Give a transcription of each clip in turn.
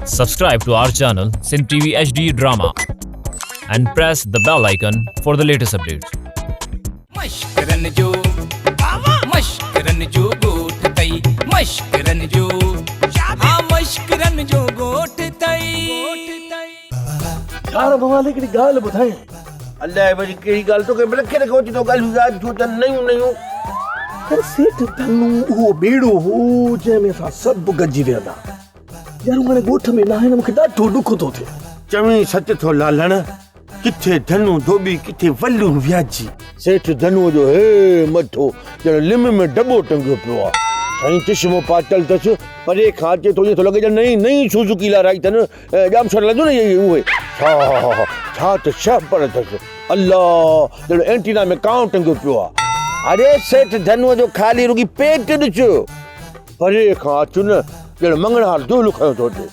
Subscribe to our channel Sindh TV HD Drama and press the bell icon for the latest updates. مشڪرن جو مشڪرن جو ڳوٺ تئي مشڪرن جو ها مشڪرن جو ڳوٺ تئي. يار موالي هڪڙي ڳالهه ٻڌايان. الائي وري ڪهڙي ڳالهه توکي رکي رکي اوچتو ڳالهيون ياد ٿيون اچن نيون نيون. يار سيٺ ڌنو اهو ٻيڙو هو جنهن ۾ اسان سڀ گڏجي ويهندا. يار هو هاڻي ڳوٺ ۾ ناهي نه مونکي ڏاڍو ڏک ٿو ٿئي. چوين سچ ٿو لالڻ، ڪٿي ڌنو ڌوٻي ڪٿي ولو وياجي. سيٺ ڌنوء جو هي مٿو ڄڻ لم ۾ ڊٻو ٽنگيو پيو آ. سائين چشمو پاتل اٿس، پري کان اچي ٿو ائين ٿو لڳي ڄڻ نئين نئين سوزوڪي لارائي اٿن. ڄامشوري لڳو نه اهي اهي ڇا ڇا ته شهپر اٿس الله ڄڻ اينٽينا ۾ ڪانء ٽنگيو پيو آ. اڙي سيٺ ڌنوء جو خالي رڳي پيٽ ڏس پري کان اچ نه ڄڻ مڱڻهار دهل کنيو ٿو اچي.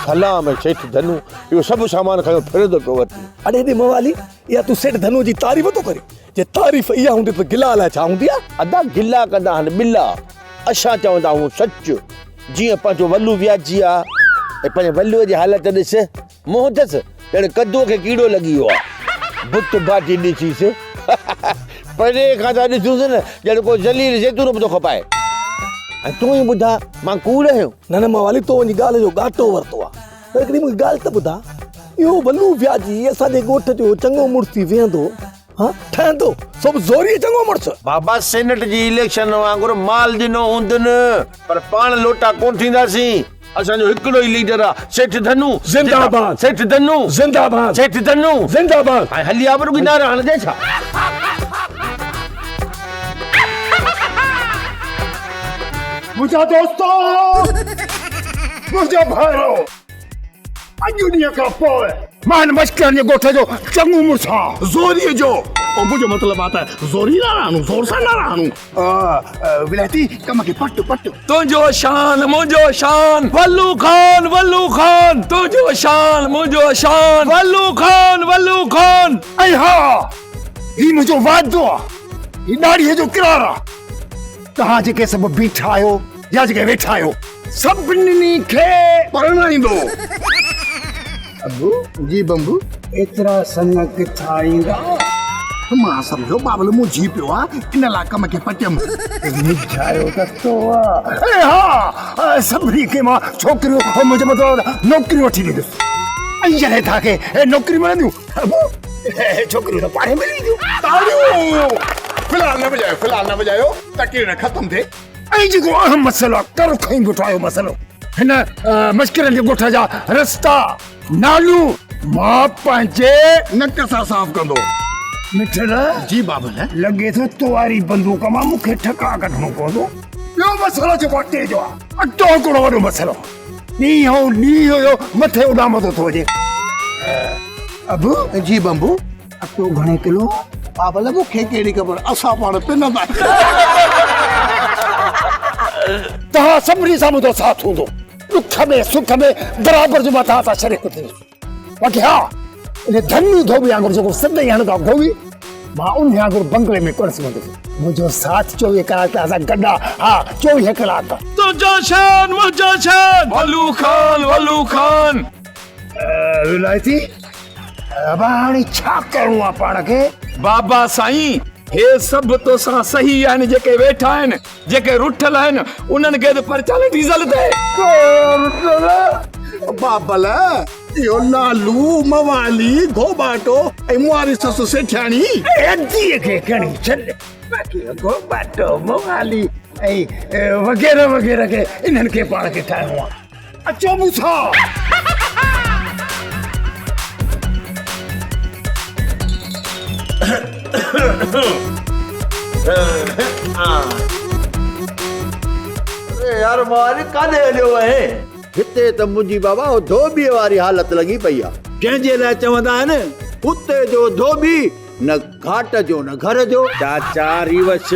سلام اي سيٺ ڌنو اهو سڀ سامان کنيو ڦرندو پيو وتي. اڙي ڙي موالي اها تون سيٺ ڌنوء جي تعريف ٿو ڪرين جي تعريف اها هوندي ته گلا الائي ڇا هوندي آ. ادا گلا ڪندا آهن ٻلا. اسان چوندا آهيون سچ جيئن پنهنجو ولو وياجي آ ۽ پنهنجي ولوء جي حالت ڏس، منهن اٿس ڄڻ ڪدوء کي ڪيڙو لڳي ويو آ. بت باٽي ڏسيس، پري کان ٿا ڏسونس نه ڄڻ ڪو ذليل زيتون به ٿو کپائي. ۽ تون ئي ٻڌاء مان ڪوڙ هنيو؟ نه نه موالي تو وڃي ڳالهه جو ڳاٽو ورتو آ. پر هڪڙي مون کي ڳالهه ته ٻڌاء، اهو ولو وياجي اسان جي ڳوٺ جو چڱو مڙس ٿي ويهندو ها ٺهندو سو به زوريء چڱو مڙس. بابا سينيٽ جي اليڪشن وانگر مال ڏنو هوندن پر پاڻ لوٽا ڪونه ٿينداسين. اسان جو هڪڙو ئي ليڊر آ سيٺ ڌنو. زنده آباد سيٺ ڌنو. زنده آباد سيٺ ڌنو. زنده آباد. هاڻي هلي آ به رڳي نعرا هڻجي ڇا. منهنجا دوستو منهنجا ڀائرو اڄ ڏينهن کان پوء مان هن مشڪرن جي ڳوٺ جو چڱو مڙس آهيان. زوريء جو منهنجو مطلب آ ته زوري نعرا هڻون، زور سان نعرا هڻون. ولايتي ڪم کي پٽ پٽ. تنهنجو شان منهنجو شان ولو خان ولو خان تنهنجو شان منهنجو شان ولو خان ولو خان. ۽ ها هي منهنجو وعدو آ، هي ڏاڙهيء جو قرار آ. توهان جيڪي سڀ بيٺا آهيو يا جيڪي ويٺا آهيو سڀني کي پرڻائيندو. ابو جي بمبو ايترا سڱ ڪٿان ايندا؟ مان سمجهيو بابل منجهي پيو آ ان لاء ڪم کي پٽيم. منجهايو ته تو آ. اي ها سڀني کي مان ڇوڪريون منهنجو مطلب نوڪريون وٺي ڏيندس. ۽ جڏهن توهان کي نوڪريون ملنديون ابو ڇوڪريون ته پاڻهي ملي وينديون. تاڙيون في الحال نه وڄايو في الحال نه وڄايو تقرير ختم ٿئي. ۽ جيڪو اهم مسئلو آهي ڪر کڻي بيٺو آهيو مسئلو هن مشڪرن جي ڳوٺ جا رستا ناليون مان پنهنجي نڪ سان صاف ڪندو. مٺل جي بابل لڳي ٿو تو واري بندوق مان مون کي ٺڪاء ڪڍڻو پوندو. ٻيو مسئلو جيڪو اٽي جو آهي اٽو هڪڙو وڏو مسئلو آهي. ڏينهون ڏينهن اهو مٿي اڏامندو ٿو وڃي. ابو جي بمبو اٽو گهڻي ڪلو؟ بابل مون کي ڪهڙي خبر اسان پاڻ پنندا آهيون. توهان سڀني سان منهنجو ساٿ هوندو. ڏک ۾ سک ۾ برابر جو مان توهان سان شريڪ ٿيندس. باقي ها ان ڌني ڌوٻي وانگر جيڪو سدائين هڻندو آهي گوي مان ان وانگر بنگلي ۾ ڪونه سمهندس. منهنجو ساٿ 24 ڪلاڪ توهان سان گڏ آ. ها 24 ڪلاڪ. تنهنجو شان منهنجو شان ولو خان ولو خان. ولايتي ابا هاڻي ڇا ڪرڻو آ پاڻ کي؟ بابا سائين هي سڀ توسان صحيح آهن جيڪي ويٺا آهن جيڪي رٺل آهن انهن کي ته پرچالي ڊيزل تي. رٺل بابل اهو لالو موالي گهوٻاٽو ۽ مون واري سس سيٺياڻي. اديء کي کڻي ڇڏ باقي گهوٻاٽو موالي ۽ وغيره وغيره کي انهن کي پاڻ کي ٺاهڻو آ. اچو مون سان. اري يار موالي ڪاڏي هليو وئين؟ هتي ته منهنجي بابا ڌوٻيء واري حالت لڳي پئي آ. جنهن جي لاء چوندا آهن ڪتي جو ڌوٻي نه گهاٽ جو نه گهر جو. چاچا ريوس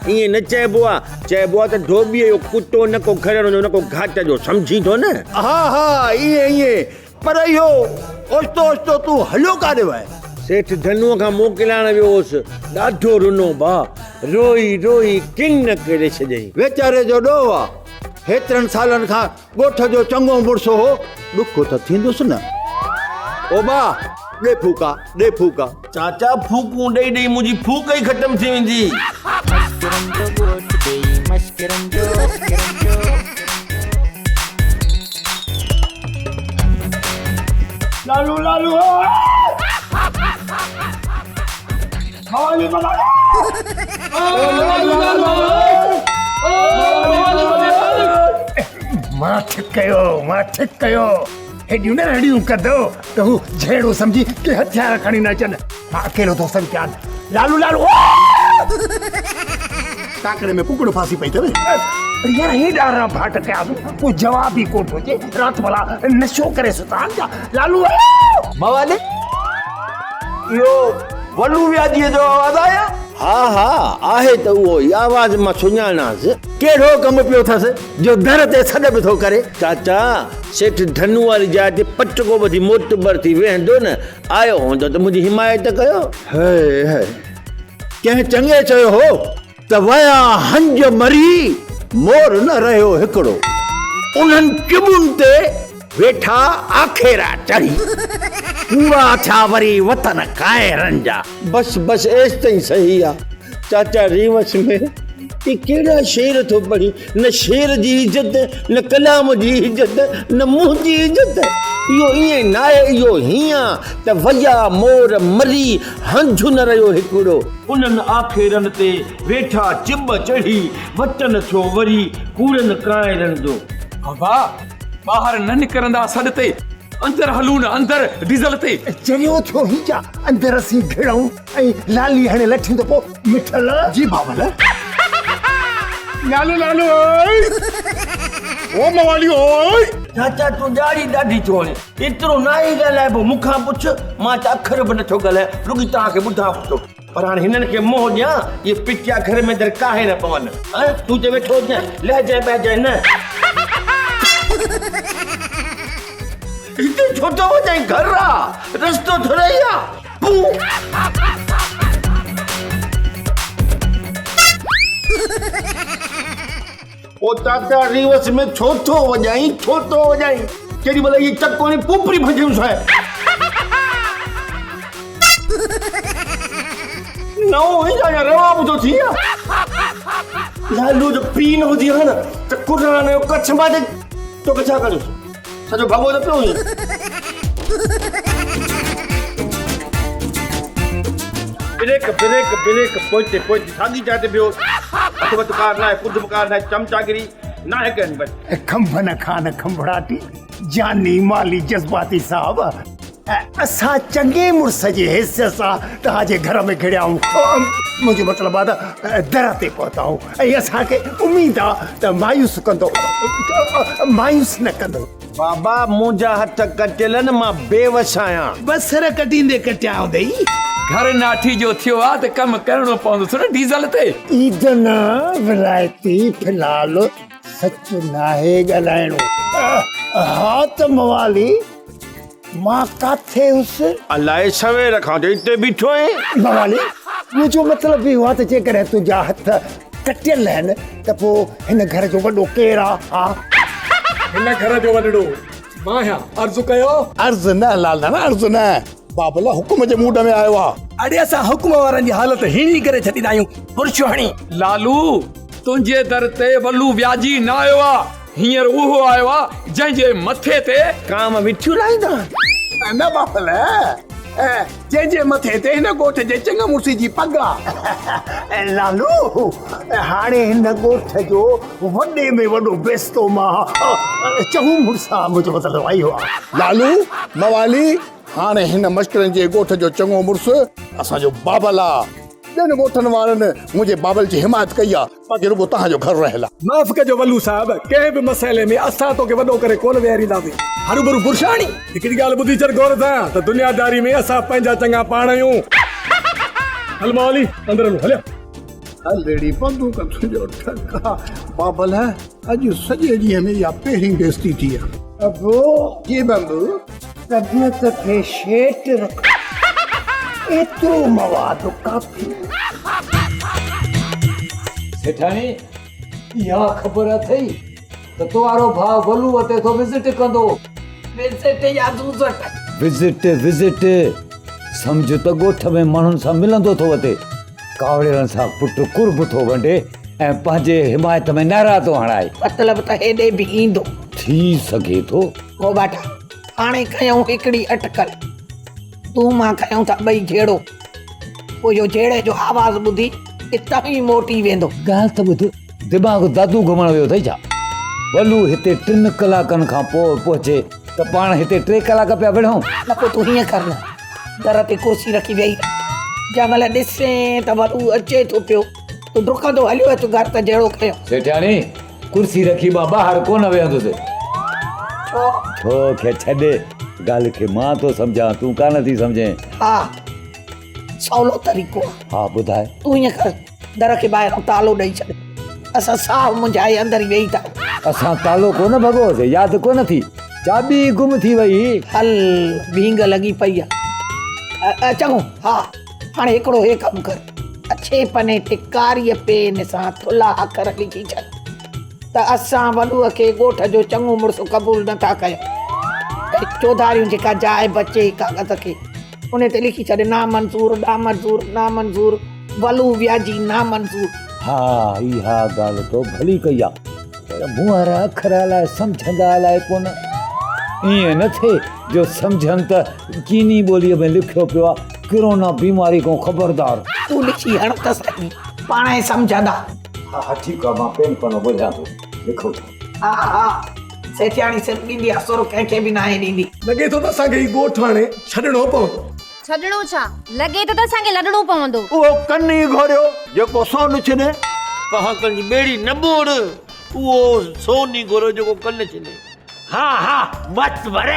ائين نه چئبو آ، چئبو آ ته ڌوٻيء جو ڪتو نه ڪو گهر جو نه ڪو گهاٽ جو، سمجهين ٿو نه؟ ها ها ائين ائين، پر اهو اوچتو اوچتو تون هليو ڪاڏي وئين؟ سيٺ ڌنوء کان موڪلائڻ ويو هوس، ڏاڍو رنو ڀاء، روئي روئي ڪن ڪري ڇڏيائين. ويچاري جو ڏوهه آ. هيترن سالن کان ڳوٺ جو چڱو مڙس هو، ڏک ته ٿيندس نه. او با، ڏي ڦوڪا، ڏي ڦوڪا. چاچا ڦوڪون ڏئي ڏئي منهنجي ڦوڪ ئي ختم ٿي ويندي. مشڪرن جو ڳوٺ ڏيئي مشڪرن جو مشڪرن جو. لالو لالو ماٺ ڪيو ماٺ ڪيو هيڏيون نه رڙيون ڪندو ته هو جهيڙو سمجهي ڪي هٿيار کڻي نه اچن مان اڪيلو ٿو سمجهان لالو لالو ٽاڪري ۾ ڪڪڙ ڦاسي پئي اٿو يار هيڏا رنڀاٽ ڪياسون ڪو جواب ئي ڪونه ٿو اچي رات ڀلا نشو ڪري ستا آهن ڇا لالو موالي اهو ولو وياجيء جو آواز آهي يا؟ ها ها آهي ته اهو ئي آواز مان سڃاڻانس. ڪهڙو ڪم پيو اٿس جو در تي سڏ به ٿو ڪري. چاچا سيٺ ڌنو واري جاء تي پٽڪو ٻڌي معتبر ٿي ويهندو نه آيو هوندو ته منهنجي حمايت ڪيو. هئي هئي ڪنهن چڱي چيو هو ته ويا هنج مري مور نه رهيو هڪڙو. انهن چٻن تي ويٺا آکيرا چڙهي. ڪوڙا ٿيا وري وطن ڪائرن جا. بس بس ايستائين صحيح آ. چاچا ريوس ۾ هي ڪهڙا شعر ٿو پڙهين، نه شعر جي عزت، نه ڪلام جي عزت، نه منهنجي عزت. اهو ائين ناهي، اهو هيئن آ ته ويا مور مري، هنجهه نه رهيو هڪڙو. انهن آکيرن تي ويٺا چٻ چڙهي، وطن ٿيو وري ڪوڙن ڪانئرن جو. بابا ٻاهر نه نڪرندا سڏ تي، اندر هلون نه اندر ڊيزل تي. چريو ٿيو هين ڇا، اندر اسين گهڙون ۽ لالي هڻي لٺيون ته پوء مٺل. جي بابل. لالو لالو اوئي او موالي اوئي. چاچا تون ڏاڙهي ڏاڍي ٿو هڻين. ايترو ناهي ڳالهائبو، مون کان پڇ، مان ته اکر به نٿو ڳالهايان، رڳي توهان کي ٻڌان پيو. پر هاڻي هنن کي منهن ڏيان، اهي پٽيا گهر ۾ اندر ڪاهي نه پون. هان، تون اتي ويٺو هجين، لهجانء ٻهجانء نه. هتي ڇو ٿو وڃين، گهر آ، رستو ٿورئي آ. پو. او چاچا ريوس ۾ ڇو ٿو وڄائين ڇو ٿو وڄائين ڪيڏي مهل اهي چڪ هڻي پوپري ڀڄيون سائين. نئون هئين يا روا ٻڌو ٿي يا لالو جو پيء نه هجي ها نه ته قرآن جو ڪڇ مان توکي ڇا ڪندس سڄو ڀڳو ته پيو هئين. بريڪ بريڪ بريڪ پوئتي پوئتي ساڳي جاء تي بيهو هٿ وٿ ڪار ناهي ڪجهه به ڪار ناهي چمچاگيري ناهي ڪرڻي بس. کنڀ نه کان کنڀڙاٽي جاني مالي جذباتي صاحب اسان چڱي مڙس جي حيثيت سان توهان جي گهر ۾ گهڙيا آهيون منهنجو مطلب آهي ته در تي پهتا آهيون ۽ اسان کي اميد آهي ته مايوس ڪندو مايوس نه ڪندو. بابا منهنجا هٿ ڪٽيل آهن مان بيوس آهيان. بصر ڪٽيندي ڪٽيا هوندئي. گهر ناٺي جو ٿيو آ ته ڪم ڪرڻو پوندس نه ڊيزل تي. عيدن ولايتي في الحال سچ ناهي ڳالهائڻو. ها ته موالي مان ڪاٿي هيس؟ الائي سوير کان ته اتي بيٺو آهين. موالي منهنجو مطلب اهو آهي ته جيڪڏهن تنهنجا هٿ ڪٽيل آهن ته پوء هن گهر جو وڏو ڪير آ؟ ها؟ هن گهر جو وڏڙو مان آهيان. عرض ڪيو. عرض نه لالڻ عرض نه. بابل حڪم جي موڊ ۾ آيو آ. اڙي اسان حڪم وارن جي حالت هيڻي ڪري ڇڏيندا آهيون. برش هڻي. لالو تنهنجي در تي ولو وياجي نه آيو آ. هينئر اهو آيو آ جنهن جي مٿي تي. ڪام وٺيون لاهيندا. نه بابل جنهن جي مٿي تي هن ڳوٺ جي چڱ مڙسي جي پڳ آ. لالو هاڻي هن ڳوٺ جو وڏي ۾ وڏو بيستو مان چڱو مڙس آ منهنجو مطلب اهو آ. لالو موالي هاڻي هن مشڪرن جي ڳوٺ جو چڱو مڙس اسان جو بابل آ. ٻين ڳوٺن وارن منهنجي بابل جي حمايت ڪئي آ. باقي رڳو توهان جو گهر رهيل آ. معاف ڪجو ولو صاحب، ڪنهن به مسئلي ۾ اسان توکي وڏو ڪري ڪونه ويهارينداسين. هروڀرو برشاڻي. هڪڙي ڳالهه ٻڌي ڇڏ غور سان ته دنياداري ۾ اسان پنهنجا چڱا پاڻ آهيون. هل موالي اندر هلون هليا. هل ڙي بندوق تنهنجو ٺڪ آ. بابل اڄ سڄي ڏينهن ۾ اها پهرين بيعزتي ٿي آ. ابو. جي بمبو. طبيعت کي شيٽ رک. ايترو مواد ڪافي. سيٺاڻي، اها خبر اٿئي ته تو وارو ڀاء ولو اچي ٿو وزٽ ڪندو. وزٽ يا زوزٽ؟ وزٽ وزٽ، سمجهه ته ڳوٺ ۾ ماڻهن سان ملندو ٿو وتي. ڪاوڙيلن سان پٽ قرب ٿو ونڊي ۽ پنهنجي حمايت ۾ نعرا ٿو هڻائي. مطلب ته هيڏي به ايندو. ٿي سگهي ٿو. گهوٻاٽا، هاڻي ڪيائون هڪڙي اٽڪل. تون مان ڪيون ٿا ٻئي جهيڙو. پوء اهو جهيڙي جو آواز ٻڌي اتان ئي موٽي ويندو. ڳالهه ته ٻڌ، دماغ دادو گهمڻ ويو اٿئي ڇا؟ ولو هتي ٽن ڪلاڪن کان پوء پهچي ته پاڻ هتي ٽي ڪلاڪ پيا وڙهون. نه پوء تون هيئن ڪر نه، در تي ڪرسي رکي ويهي رهه. جنهن مهل ڏسين ته ولو اچي ٿو پيو، تون ڊڪندو هليو اچ گهر ته جهيڙو ڪيون. سيٺياڻي، ڪرسي رکي مان ٻاهر ڪونه ويهندس. ڇو؟ ڇو کي ڇڏ، ڳالهه کي مان ٿو سمجهان، تون ڪانه ٿي سمجهين. ها، سولو طريقو آ. ها، ٻڌاء. تون هيئن ڪر، در کي ٻاهران تالو ڏئي ڇڏ. اسان ساهه منجهائي اندر ئي ويهي ٿا رهون. اسان تالو ڪونه ڀڳو هوسين، ياد ڪونه ٿي. چاٻي ئي گم ٿي وئي هئي. هل، ڀينگ لڳي پئي آ. چڱو، ها، هاڻي هڪڙو هي ڪم ڪر. اڇي پني تي ڪاريء پين سان ٿلها اکر لکي ڇڏ ته اسان ولوء کي ڳوٺ جو چڱو مڙس قبول نه ٿا ڪيون ۽ چوڌاريون جيڪا جاء بچي ڪاغذ کي ان تي لکي ڇڏ نامنظور نامنظور نامنظور ولو وياجي نامنظور. ها اها ڳالهه تو ڀلي ڪئي آ پر مون وارا اکر الائي سمجهندا الائي ڪونه. ائين نه ٿئي جو سمجهن ته چيني ٻوليء ۾ لکيو پيو آ ڪرونا بيماري کان خبردار. تون لکي هڻ ته سهي پاڻهي سمجهندا. ها ها ٺيڪ آ مان پين پنو ڳوليان ٿو لکو ٿو. ها ها سيٺياڻي سر ڏيندي آ سر ڪنهن کي به ناهي ڏيندي. لڳي ٿو ته اسان کي هي ڳوٺ هاڻي ڇڏڻو پوندو. ڇڏڻو ڇا؟ لڳي ٿو ته اسان کي لڏڻو پوندو. اهو ڪن ئي گهوريو جيڪو سون ڇني. پهاڪن جي ٻيڙي نه ٻوڙ، اهو سون ئي گهوريو جيڪو ڪن ڇني. ها ها مت ور.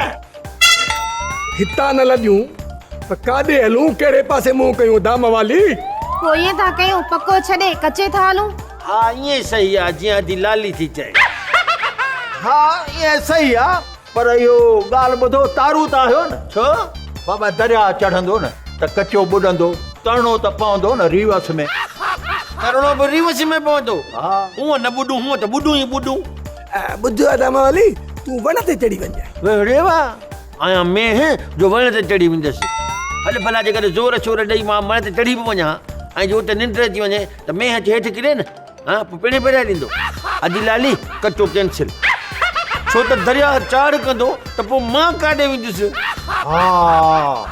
هتان نه لڏيون ته ڪاڏي هلون، ڪهڙي پاسي منهن ڪيون دام والي. پوء ائين ٿا ڪيون، پڪو ڇڏي ڪچي ٿا هلون. ها ائين صحيح آ جيئن ادي لالي ٿي چئي. ها ائين صحيح آ پر اهو ڳالهه ٻڌو تارو ته آهيو نه. ڇو؟ بابا درياء چڙهندو نه ته ڪچو ٻڏندو، ترڻو ته پوندو نه ريوس ۾. ترڻو به ريوس ۾ پوندو. ها. هونء نه ٻڏون هونء ته ٻڏون ئي ٻڏون. ٻڌ ادا موالي تون وڻ تي چڙهي وڃجانء. وهڙي واه آهيان مينهن جو وڻ تي چڙهي ويندس. هل ڀلا جيڪڏهن زور شور ڏئي مان وڻ تي چڙهي به وڃان ۽ جي اتي ننڊ اچي وڃي ته مينهن اچي هيٺ ڪري نه ها پوء پڻهين پهرائي ڏيندو. ادي لالي ڪچو ڪينسل. ڇو ته درياهه چاڙهه ڪندو ته پوء مان ڪاڏي ويندس. ها.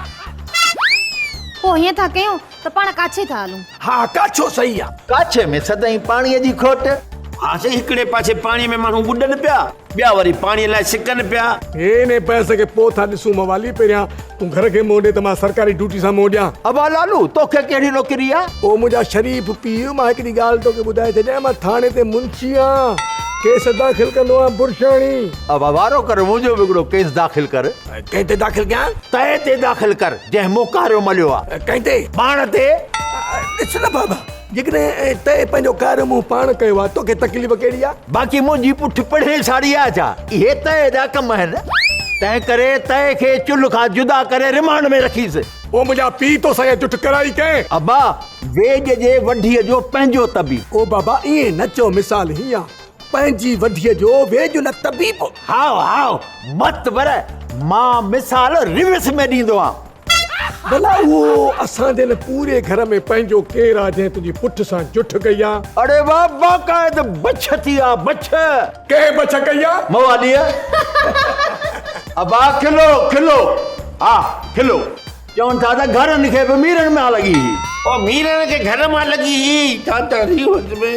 پوء هيئن ٿا ڪيون ته پاڻ ڪاڇي ٿا هلون. ها ڪاڇو صحيح آ. ڪاڇي ۾ سدائين پاڻيء جي کوٽ. ها سائين هڪڙي پاسي پاڻيء ۾ ماڻهو ٻڏن پيا ٻيا وري پاڻيء لاء سڪن پيا. انهي بحث کي پوء ٿا ڏسون موالي پهريان تون گهر کي منهن ڏي ته مان سرڪاري ڊيوٽي سان منهن ڏيان. ابا لالو توکي ڪهڙي نوڪري آ؟ او منهنجا شريف پيء مان هڪڙي ڳالهه توکي ٻڌائي ڇڏيان مان ٿاڻي تي منشي آهيان ڪيس داخل ڪندو آهيان برشاڻي. ابا وارو ڪر منهنجو به هڪڙو ڪيس داخل ڪر. ڪنهن تي داخل ڪيان؟ تنهن تي داخل ڪر جنهن مون ڪاريو مليو آ. ڪنهن تي؟ پاڻ تي. ڏس نه بابا جيڪڏهن تنهن پنهنجو ڪاريو منهن پاڻ ڪيو آ توکي تڪليف ڪهڙي آ؟ باقي منهنجي پٺ پڙهي ساڙي آ ڇا؟ اهي تنهن جا ڪم آهن. تنهن ڪري تنهن کي چلهه کان جدا ڪري رمانڊ ۾ رکيس. او منهنجا پيء توسان اها جٺ ڪرائي ڪنهن؟ ابا ويڄ جي وڍيء جو پنهنجو طبيب. او بابا ائين نه چئو مثال هيئن آ. پنهنجي وڍيء جو ويڄ نه طبيب. هائو هائو مت ور مان مثال ريورس ۾ ڏيندو آن. ڀلا اهو اسان جي هن پوري گهر ۾ پنهنجو ڪير آ جنهن تنهنجي پٺ سان جٺ ڪئي آ؟ اڙي واهه باقاعده بڇ ٿي آ بڇ. ڪنهن بڇ ڪئي آ؟ مواليء. ابا کلو کلو ها کلو. چون ٿا ته گهرن کي به ميرن مان لڳي هئي. او ميرن کي گهر مان لڳي هئي چاچا ريوس ۾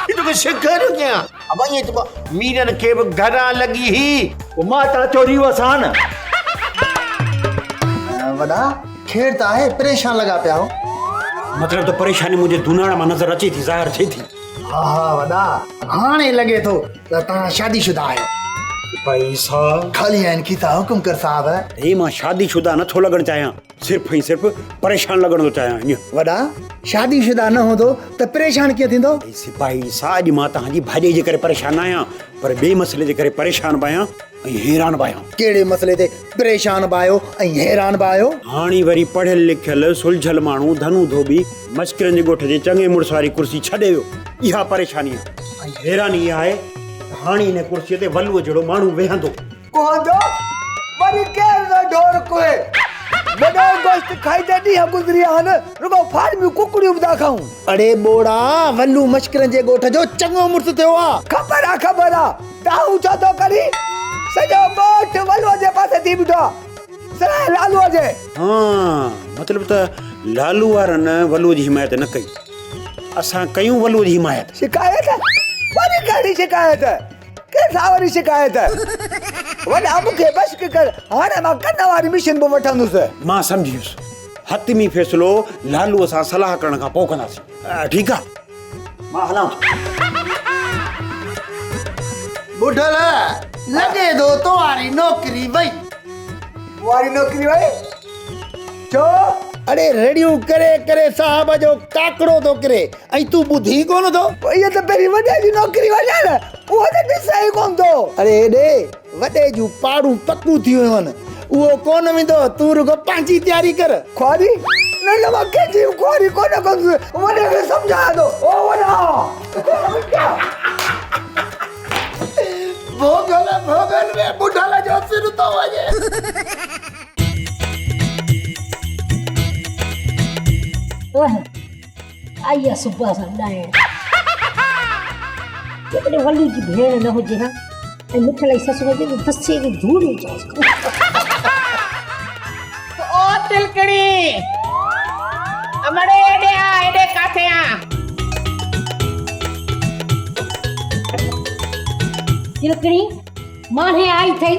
هي توکي سيکاريو ڪيان. ابا ائين چئبو آ ميرن کي به گهران لڳي هئي. پوء مان چاچو ريوس آهيان نه. وڏا خير ته آهي پريشان لڳا پيا آهيو. مطلب ته پريشاني منهنجي دوناڙ مان نظر اچي ٿي ظاهر ٿئي ٿي. ها ها وڏا هاڻي لڳي ٿو ته توهان شادي شده آهيو. پئسا خالي آهن کيسا حڪم ڪر صاحب. هي مان شادي شده نه ٿو لڳڻ چاهيان صرف ۽ صرف پريشان لڳڻ ٿو چاهيان ائين. وڏا شادي شده نه هوندو ته پريشان ڪيئن ٿيندو؟ اي سپاهي سا اڄ مان توهان جي ڀاڄائي جي ڪري پريشان نه آهيان پر ٻئي مسئلي جي ڪري پريشان به آهيان ۽ حيران به آهيان. ڪهڙي مسئلي تي پريشان به آهيو ۽ حيران به آهيو؟ هاڻي وري پڙهيل لکيل سلجهيل ماڻهو ڌنو ڌوٻي مشڪرن جي ڳوٺ جي چڱي مڙس واري ڪرسي ڇڏي ويو اها پريشاني آهي ۽ حيراني اها آهي ته هاڻي ان ڪرسيء تي ولوء جهڙو ماڻهو ويهندو. ڪهندو، وري ڪير ٿو ڍور ڪهي. وڏو گوشت کائيندي ڏينهن گذري ويا آهن، رڳو فارميون ڪڪڙيون به ٿا کائون. اڙي ٻوڙا، ولو مشڪرن جي ڳوٺ جو چڱو مڙس ٿيو آ. خبر آ خبر آ، دانهون ڇو ٿو ڪرين؟ سڄو ڳوٺ ولوء جي پاسي ٿي بيٺو آ، سواء لالوء جي. ها، مطلب ته لالو وارن ولوء جي حمايت نه ڪئي. اسان ڪيون ولوء جي حمايت. شڪايت؟ وري ڪهڙي شڪايت؟ ڪنهن سان وري شڪايت؟ وڏا مون کي بشڪ ڪر، هاڻي مان ڪن واري مشين به وٺندس. مان سمجهي ويس. حتمي فيصلو لالوء سان صلاح ڪرڻ کان پوء ڪنداسين. ٺيڪ آ، مان هلان ٿو. ٻڍل، لڳي ٿو تو واري نوڪري وئي. مون واري نوڪري وئي؟ ڇو؟ اڙي رڙيون ڪري ڪري صاحب جو ڪاڪڙو ٿو ڪري ۽ تون ٻڌين ڪونه ٿو. پوء اهو ته پهرين وڏي جي نوڪري وڃي نه، اهو ته ڏسي ئي ڪونه ٿو. اڙي هيڏي وڏي جون پاڙون پڪون ٿي ويون آهن، اهو ڪونه ويندو، تون رڳو پنهنجي تياري ڪر. خواري؟ نه نه مان ڪنهن جي به خواري ڪونه ڪندس، وڏي کي سمجهايان ٿو، او وڏا! ڀوڳل ڀوڳل ۾ ٻڍل جو سر ٿو وڃي. آئي آ صبح سان ڏائڻ. جيڪڏهن ولي جي ڀيڻ نه هجي ها ۽ مٺل جي سس هجي ته دسي کي ڌوڙ وجهانس. او تلڪڻي! امڙي هيڏي آ، هيڏي ڪاٿي آ؟ تلڪڻي، ماني آئي اٿئي،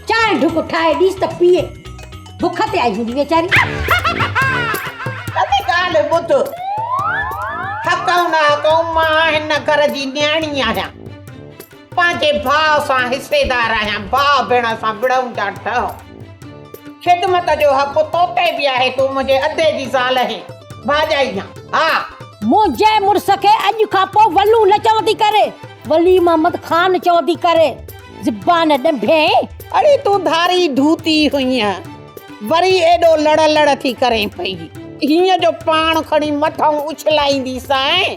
چانهه ڍڪ ٺاهي ڏيس ته پيئي. بک تي آئي هوندي ويچاري. ڪٿي ڳالهه ٻڌ. حقئون نه حقئون مان هن گهر جي نياڻي آهيان. پنهنجي ڀاء سان حصيدار آهيان. ڀاء ڀيڻ سان وڙهون ٿا ٺهون. خدمت جو حق تو تي به آهي. تون منهنجي ادي جي زال آهين. ڀاڄائي آن. ها. منهنجي مڙس کي اڄ کان پوء ولو نه چوندي ڪري. ولي محمد خان چوندي ڪري. زبان ڏنڀين. اڙي تون ڌاري ڌوتي هئينء، وري ايڏو لڙ لڙ ٿي ڪرين پئي. هينئن جو پاڻ کڻي مٿئون اڇلائينديسانء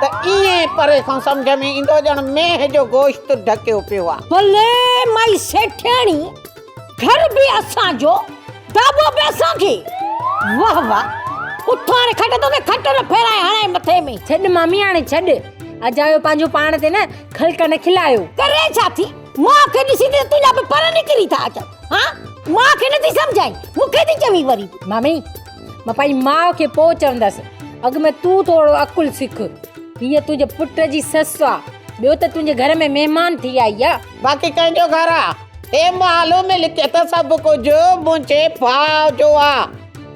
ته ائين پري کان سمجهه ۾ ايندو ڄڻ مينهن جو گوشت ڍڪيو پيو آ. بلي مائي سيٺياڻي، گهر به اسان جو، داٻو به اسان کي. واه واه، اٿ هاڻي کٽ تون کٽ نه ڦيرائي هڻائين مٿي ۾. ڇڏ مامي هاڻي ڇڏ، اجايو پنهنجو پاڻ تي نه خلق نه کلايو. ڪري ڇا ٿي؟ ماء کي ڏسي ته تنهنجا به پر نڪري ٿا اچن. ها؟ ماء کي نٿي سمجهائين، مون کي ٿي چوين وري به. مامي، مان پنهنجي ماء کي پوء چوندس. اڳ ۾ تون ٿورو عقل سک. هيء تنهنجي پٽ جي سس آ، ٻيو ته تنهنجي گهر ۾ مهمان ٿي آئي آ. باقي ڪنهن جو گهر آ؟ هي مال ملڪيت سڀ ڪجهه منهنجي ڀاء جو آ.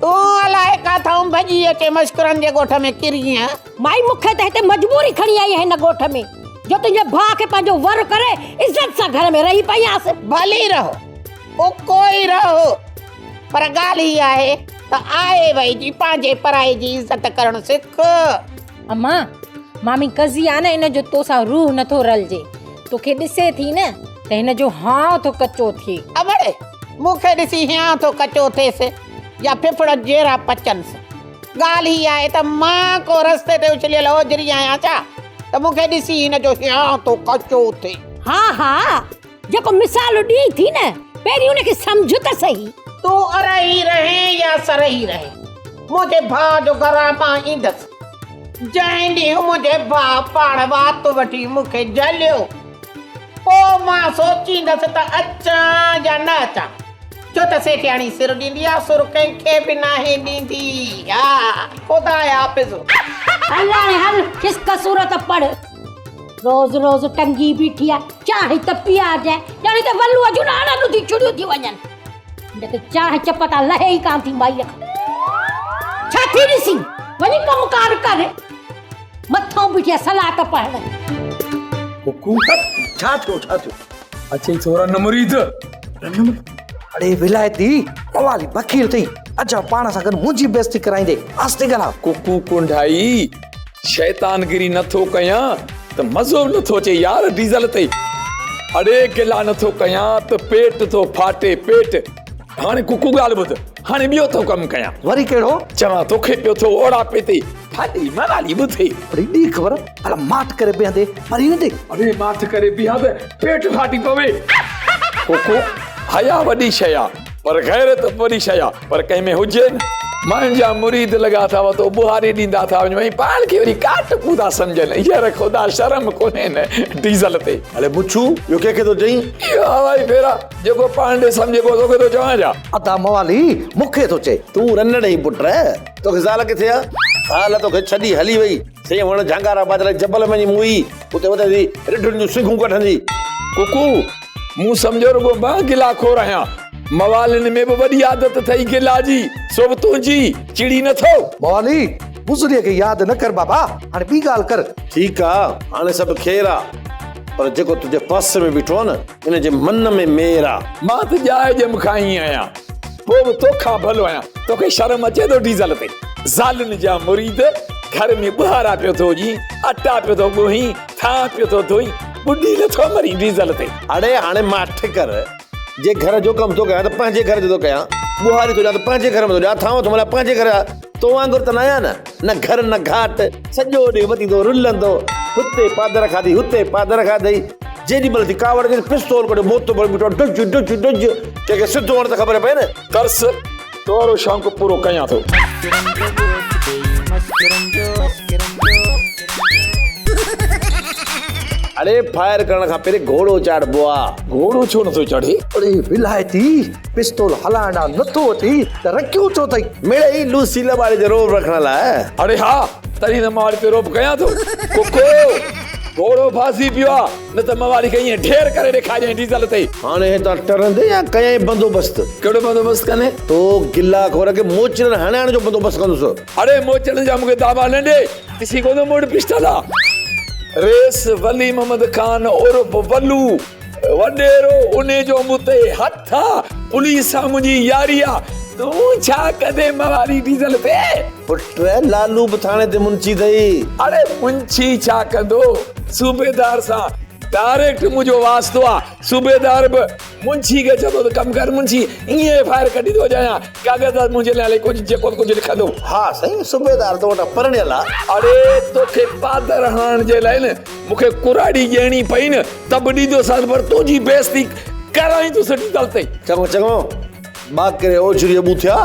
تون الائي ڪاٿئون ڀڄي اچي مشڪرن جي ڳوٺ ۾ ڪرين. مائي مون کي ته هتي مجبوري کڻي آئي هن ڳوٺ ۾ جو تنهنجي ڀاء کي پنهنجو ور ڪري عزت سان گهر ۾ رهي پئي آس. ڀلي رهو، اڪو ئي رهو، پر ڳالهه هي آهي ته آئي وئي جي پنهنجي پرائي جي عزت ڪرڻ سک. امان، مامي قضي آ نه ان جو توسان روح نٿو رلجي. توکي ڏسي ٿي نه ته هن جو هانء ٿو ڪچو ٿئي. امڙ، مون کي ڏسي هيانء ٿو ڪچو ٿئيس يا ڦڦڙ جيرا پچنس. ڳالهه هي آهي ته مان ڪو رستي تي اڇليل اوجهري آهيان ڇا ته مون کي ڏسي هن جو هيانء ٿو ڪچو ٿئي. ها ها، جيڪو مثال ڏين ٿي نه، پهرين ان کي سمجهه ته سهي. تون ارهي رهين يا سرهي رهين، منهنجي ڀاء جو گهر آ، مان ايندس. جنهن ڏينهن منهنجي ڀاء پاڻ وات وٺي مون کي جهليو، پوء مان سوچيندس ته اچان يا نه اچان. ڇو ته سيٺياڻي سر ڏيندي آ، سر ڪنهن کي به ناهي ڏيندي. ها، خدا حافظ. هل هاڻي هل، کس قصور ته پڙهه. روز روز ٽنگي بيٺي آ، چانهه ته پيارجانء، ڄڻ هتي ولوء جون ناڻن ٿي ڇڙيون ٿي وڃن. هن کي چانهه چپ تان لهي ئي ڪانه ٿي مائيء کان. ڇا ٿي ڏسين؟ وڃي ڪم ڪار ڪر. مٿئون بيٺي آ صلاح ته پڙهڻ. ڪڪو، ڇا ٿيو، ڇا ٿيو؟ اچي ٿو رن مريد. اڙي ولايتي قوالي بخيل اٿئي اجا پاڻ سان گڏ منهنجي بيعزتي ڪرائيندي آهستي ڳالهاء. ڪڪو ڪنڊائي شيطانگري نٿو ڪيان ته مزو به نٿو اچي يار ڊيزل تي. اڙي گلا نٿو ڪيان ته پيٽ ٿو ڦاٽي پيٽ. هاڻي ڪڪو ڳالهه ٻڌ. هاڻي ٻيو ٿو ڪم ڪيان. وري ڪهڙو؟ چوان توکي پيو ٿو اوڙاپي تي ڦاٽي موالي ٻڌي. اڙي ڏي خبر، ڀلا ماٺ ڪري بيهندي مري ويندي. اڙي ماٺ ڪري بيهان ته پيٽ ڦاٽي پوي. ڪوڪو، حيا وڏي شيء آ، پر غيرت به وڏي شيء آ، پر ڪنهن ۾ هجي نه. ماين جا مريد لڳا ٿا وتو ٻهاري ڏيندا ٿا وڃو ۽ پاڻ کي وري ڪاٽڪو ٿا سمجهن. ير خدا شرم ڪونهي نه ڊيزل تي. اڙي مڇو، اهو ڪنهن کي ٿو چئين؟ اهو هوائي ڦيرا جيڪو پاڻ ڏي سمجهي پوء توکي ٿو چوان ڇا؟ ادا موالي مون کي ٿو چئي. تون رنڙ آهين پٽ، توکي زال ڪٿي آ؟ زال توکي ڇڏي هلي وئي. سائين وڻ جهانگارا بادل جبل ۾ وڃي موئي، اتي وتي ٿي رڍن جون سنگهون ڪڍندي. ڪڪو، مون سمجهيو رڳو مان گلا خور آهيان. موالين ۾ به وڏي عادت اٿئي گلا جي، سو به تنهنجي، چڙي نه ٿو؟ موالي، گذريء کي ياد نه ڪر بابا، هاڻي ٻي ڳالهه ڪر. ٺيڪ آ، هاڻي سڀ خير آ، پر جيڪو تنهنجي پاسي ۾ بيٺو آ نه، ان جي من ۾ مير آ. مان ته ڄائي ڄم کان ائين آهيان، پوء به توکان ڀلو آهيان. توکي شرم اچي ٿو ڊيزل تي؟ زالن جا مريد، گهر ۾ ٻهارا پيو ٿو ڏين، اٽا پيو ٿو ڳوهين، ٿانء پيو ٿو ڌوئين، ٻڏي نٿو مرين ڊيزل تي. اڙي هاڻي ماٺ ڪر، جي گهر جو ڪم ٿو ڪيان ته پنهنجي گهر جو ٿو ڪيان، ٻهاري ٿو ڏيان ته پنهنجي گهر ۾ ٿو ڏيان، ٿانء ٿو ملان پنهنجي گهر جا. تو وانگر ته ناهيان نه، نه گهر نه گهاٽ، سڄو ڏينهن وتيندو رلندو، هتي پادر کاڌي هتي پادر کاڌئي، جيڏي مهل ٿي ڪاوڙ اچيس پستول ڪڍيو موتبر بيٺو آ ڊج ڊج ڊج، ڪنهن کي سڌو هڻ ته خبر پئي نه. ترس، تو وارو شوق پورو ڪيان ٿو. اڙي فائر ڪرڻ کان پهرين گهوڙو چاڙهبو آ. گهوڙو ڇو نٿو چڙهي؟ اڙي ولايتي پستول هلائڻ نٿو اچي ته رکيو ڇو اٿئي؟ مڙئي لوسي لٻاڙي تي رعب رکڻ لاء. اڙي ها، تڏهن ته موالي تي رعب ڪيان ٿو. ڪڪو، گهوڙو ڦاسي پيو آ، نه ته موالي کي ائين ڍير ڪري ڏيکاريائين ڊيزل تي. هاڻي هتان ٽرندين يا ڪيائين بندوبست؟ ڪهڙو بندوبست ڪندين؟ تو گلا خور کي موچڙن هڻائڻ جو بندوبست ڪندس. اڙي موچڙن جا مون کي دعويٰ نه ڏي، ڏسين ڪونه مون وٽ پسٽل آ. رئيس ولي محمد خان عرف ولو وڏيرو انهي جو مون تي هٿ آ، پوليس سان منهنجي ياري آ، تون ڇا ڪندين موالي ڊيزل تي؟ پٽ لالو به ٿاڻي تي منشي اٿئي. اڙي منشي ڇا ڪندو، صوبيدار سان ڊائريڪٽ منهنجو واسطو آ، صوبيدار به منشي کي چوندو ته ڪم ڪر منشي ائين ايف I R ڪڍي ٿو اچان يا ڪاغذ تي منهنجي نالي ڪجهه جيڪو به ڪجهه لکندو. ها سائين صوبيدار تو وٽان پرڻيل آ. اڙي توکي پادر هڻڻ جي لاء نه مون کي ڪراڙي ڄيڻي پئي نه ته به ڏيندوسانس پر تنهنجي بيعزتي ڪرائين ٿو سٺي دل تي. چڱو چڱو ٻاڪري اوجهريء ٻوٿيا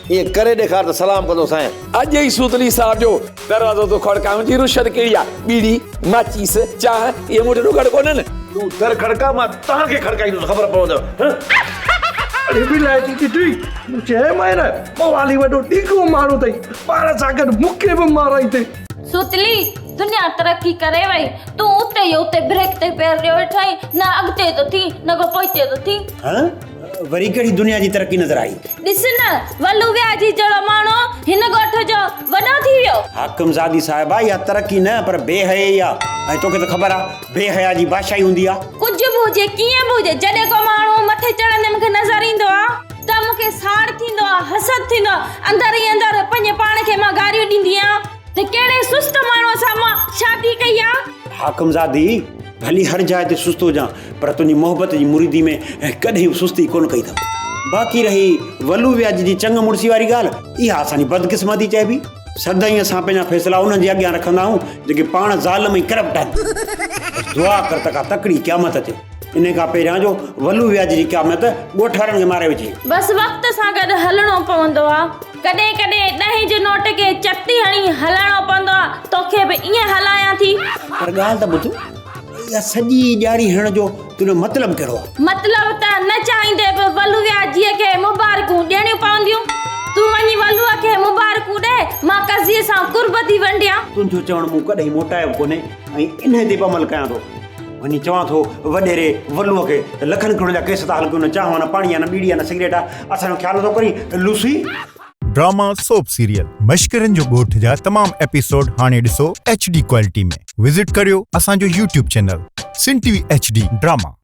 ائين ڪري ڏيکار ته سلام ڪندوسانء. اڄ ئي سوتلي صاحب جو دروازو ٿو کڙڪايان جي رشوت ڪهڙي آ ٻيڙي، ماچيس، چانهه اهي مون وٽ ڏوڪڙ ڪونهن. تون در کڙڪاء مان توهان کي کڙڪائيندس خبر پوندء. اڙي ولايتي ڏٺئي مون چيومانء نه موالي وڏو ڊگهو ماڻهو اٿئي پاڻ سان گڏ مون کي به مارائيندين. سوتلي دنيا ترقي ڪري وئي تون اتي ئي اتي بريڪ تي پير ڏيو ويٺو آهين نه اڳتي ٿو ٿين نه ڪو پوئتي ٿو ٿين. ها وري ڪهڙي دنيا جي ترقي نظر آئي. ڏس نه ولو وياجي جهڙو ماڻهو هن ڳوٺ جو وڏو ٿي ويو. حاڪم زادي صاحبه اها ترقي نه پر بي حيائي آ ۽ توکي ته خبر آ بي حيا جي بادشاهي هوندي آ. ڪجهه به هجي ڪيئن به هجي جڏهن ڪو ماڻهو مٿي چڙهندي مون کي نظر ايندو آ ته مون کي ساڙ ٿيندو آ حسد ٿيندو آ اندر ئي اندر پنهنجي پاڻ کي مان گاريون ڏيندي آهيان ته ڪهڙي سست ماڻهوء سان مان شادي ڪئي آ. حاڪم زادي ڀلي هر جاء تي سست هجان پر تنهنجي محبت جي مريدي ۾ ڪڏهن به سستي ڪونه ڪئي اٿم. باقي رهي ولو وياج جي چڱ مڙسي واري ڳالهه، اها اسان جي بدقسمتي چئبي. سدائين اسان پنهنجا فيصلا انهن جي اڳيان رکندا آهيون، جيڪي پاڻ ظالم ۽ ڪرپٽ آهن. بس دعا ڪر ته ڪا تڪڙي قيامت اچي، انهي کان پهريان جو ولو وياج جي قيامت ڳوٺ وارن کي ماري وجهي. بس وقت سان گڏ هلڻو پوندو آ. ڪڏهن ڪڏهن ڏهين جي نوٽ کي چتي هڻي هلائڻو پوندو آ. توکي به ائين هلايان ٿي. پر ڳالهه ته ٻڌ. اها سڄي ڄاڙي هڻڻ جو تنهنجو مطلب ڪهڙو آهي؟ مطلب ته نه چاهيندي به ولوياجيء کي مبارڪون ڏيڻيون پونديون. تون وڃي ولوء کي مبارڪون ڏي، مان قضيي سان قرب ٿي ونڊيان. تنهنجو چوڻ مون ڪڏهن موٽايو به ڪونهي ۽ انهيء تي به عمل ڪيان ٿو. وڃي چوان ٿو وڏيري ولوء کي ته لکن ڪروڙن جا ڪيس ٿا هلن ڪيون نه چانهه آ نه پاڻي آ نه ٻيڙي آ نه سگريٽ آ، اسان جو خيال نٿو ڪرين لوسي. ڊراما سوپ سيريل مشڪرن جو ڳوٺ جا تمام ايپيسوڊ هاڻي ڏسو ايڇ ڊي ڪوالٽي ۾ وزٽ ڪريو اسان جو YouTube channel Sindh T V H D drama.